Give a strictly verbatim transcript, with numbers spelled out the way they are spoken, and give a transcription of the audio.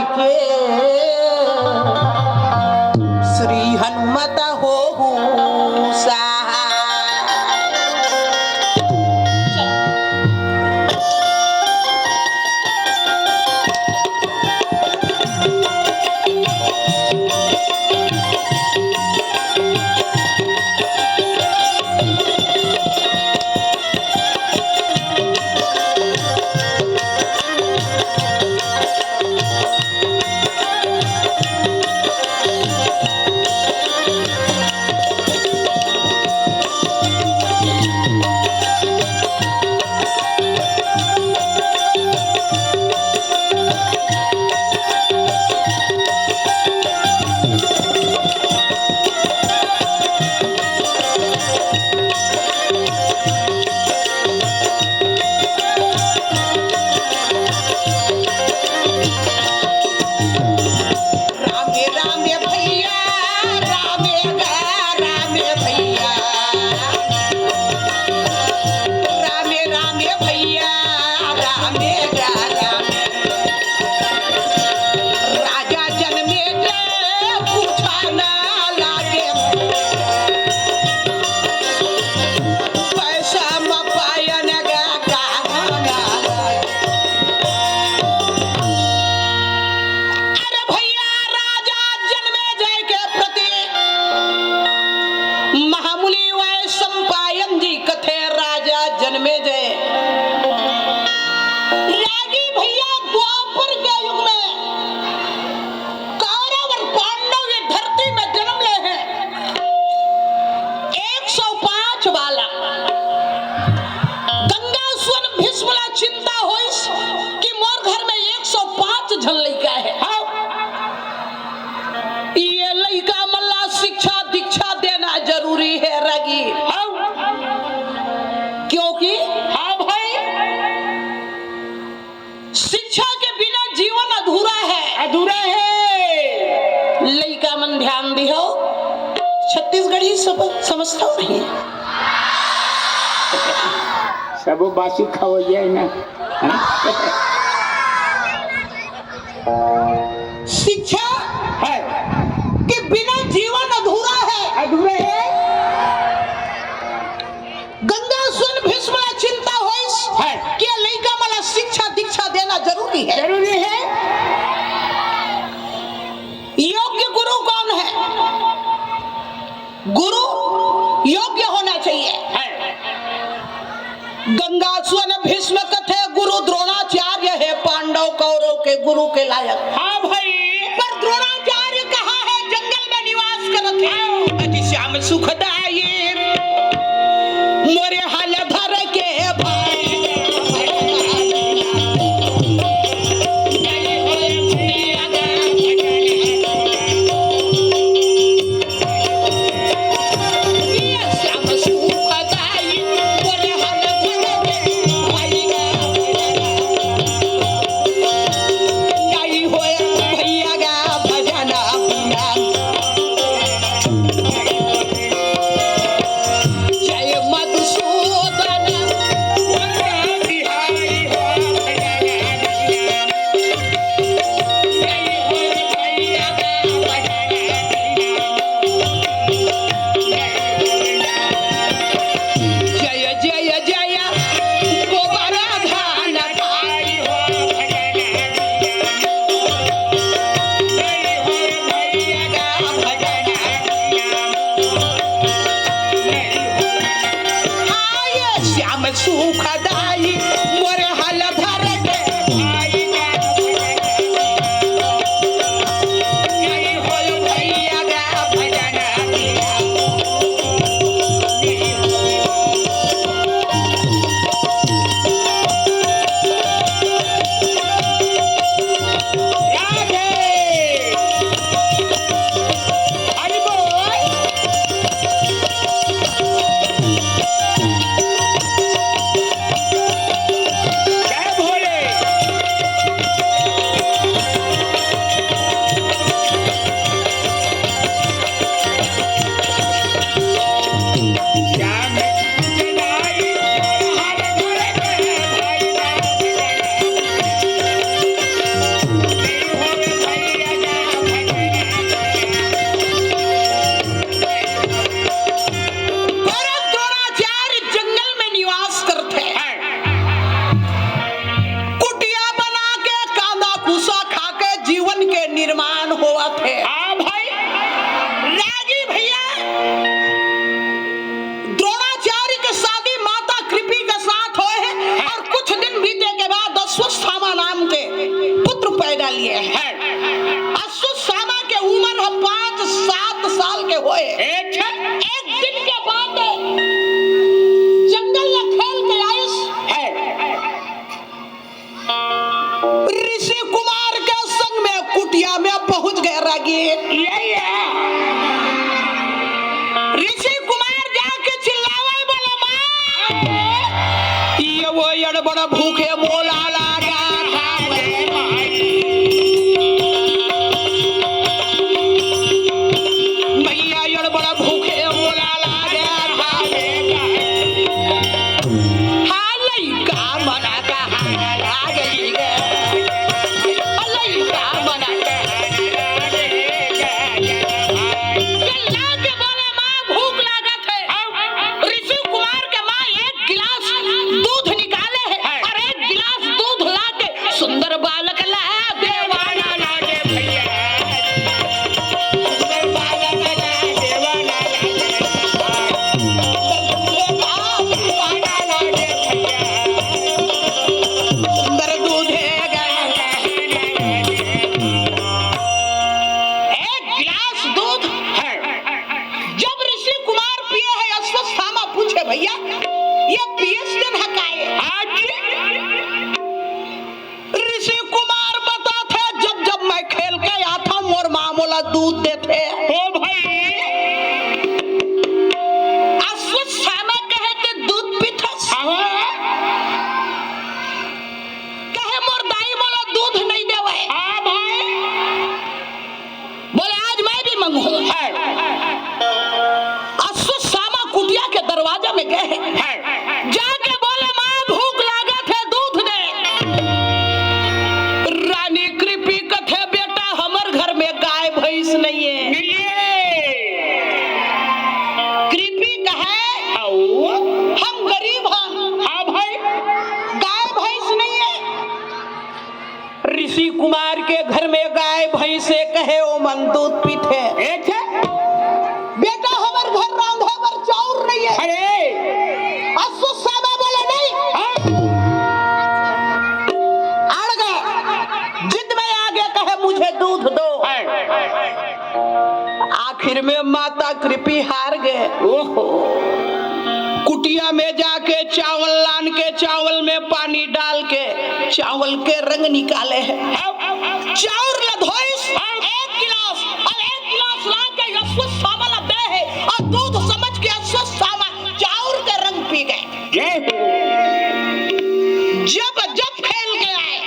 के श्री हनुमत होहु सहाय। रामे रामे भैया, रामे गा रामे भैया, रामे रामे भैया, रामे गा रामे। राजा जनमेजय पूछा ना लागे, पैसा म पायन गा कहा ना लागे। अरे भैया, राजा जनमेजय के प्रति महामुनि वैशंपायन जी कथे, राजा जनमेजय, रागी भैया, द्वापर के युग में कौरव और पांडव ये धरती में जन्म ले हैं। एक सौ पाँच वाला गंगा सुन भीष्म ला चिंता होइस कि मोर घर में एक सौ पाँच झन लइका है। हाँ। ये लइका मन ला शिक्षा दीक्षा देना जरूरी है, रागी। हाँ। क्योंकि हाँ भाई। शिक्षा के बिना जीवन अधूरा है। अधूरा है। लइका मन ध्यान दिहो, छत्तीसगढ़ी सब समझता नहीं। सबो बासी खवैया है ना। हाँ? शिक्षा है। के बिना जीवन अधूरा है। अधूरा है। गंगा सुन भीष्म ला चिंता होइस है। कि लइका मन ला शिक्षा दीक्षा देना जरूरी है। जरूरी है। योग्य गुरु कौन है? गुरु योग्य होना चाहिए। है। गंगा सुन भीष्म कथे गुरु द्रोणाचार्य है, पांडव कौरव के गुरु के लायक। हाँ भाई। पर द्रोणाचार्य कहाँ है? जंगल में निवास करत है। अति श्याम सुखदाई मोरे हाल धर के भाई। होए। अच्छा। एक दिन के बाद जंगल ल खेल के आइस। है। ऋषि कुमार के संग में कुटिया में पहुंच गए रागी। ये, ये। ऋषि कुमार जाके चिल्लावे, बोले, "माँ, ये वो एड़ बड़ भूखे मोला लागा था रे माई। भैया एड़ बड़ भूखे मोला लागा था रे माई।" हाँ, लइका मन कहाना लागली गे। लइका मन कहाना लागली गे। चिल्ला के बोले, "माँ, भूख लागत हे।" ऋषि कुमार के माँ एक गिलास दूध निकाले हे और एक गिलास दूध ला के सुंदर बालक ला देवाना लागे भैया। सुंदर बालक ला देवाना लागे। सुंदर दूध है गा। एक गिलास दूध है। जब ऋषि कुमार पिए हैं, अश्वत्थामा पूछे, "भैया, ये पियस तेन ह काय?" आज ऋषि कुमार बताथे, "जब जब मैं खेल के आथंव, मोर माँ मोला दूध देथे।" ओ भाई। अश्वत्थामा कहे, "ते दूध पीथस?" हाँ। कहे, "मोर दाई मोला दूध नहीं देवय।" हाँ भाई। बोले, "आज मैं भी मंगहूं।" है। अश्वत्थामा कुटिया के दरवाजा में गए। है। जाके बोले, "माँ, भूख लागत हे, दूध दे।" रानी कृपी कथे, "बेटा, हमर घर में गाय भैंस नहीं है।" नहीं है। कृपी कहे, आओ। "हम गरीब हन।" हाँ भाई। गाय भैंस नहीं है। ऋषि कुमार के घर में गाय भैंस हे, कहे ओमन दूध पीथे। एक है। "बेटा, हमर घर रांधे बर चाउर नहीं है।" अरे। अश्वत्थामा बोले, "नहीं।" हाँ। अड़ गए, जिद में आ गए, कहे, "मुझे दूध दो।" है। आखिर में माता कृपी हार गए। ओहो। कुटिया में जाके चावल लान के, चावल में पानी डाल के, चावल के रंग निकाले हैं। चाउर ल धोइस, एक गिलास, और एक गिलास ला के अश्वत्थामा ल दे हे, और दूध समझ के अश्वत्थामा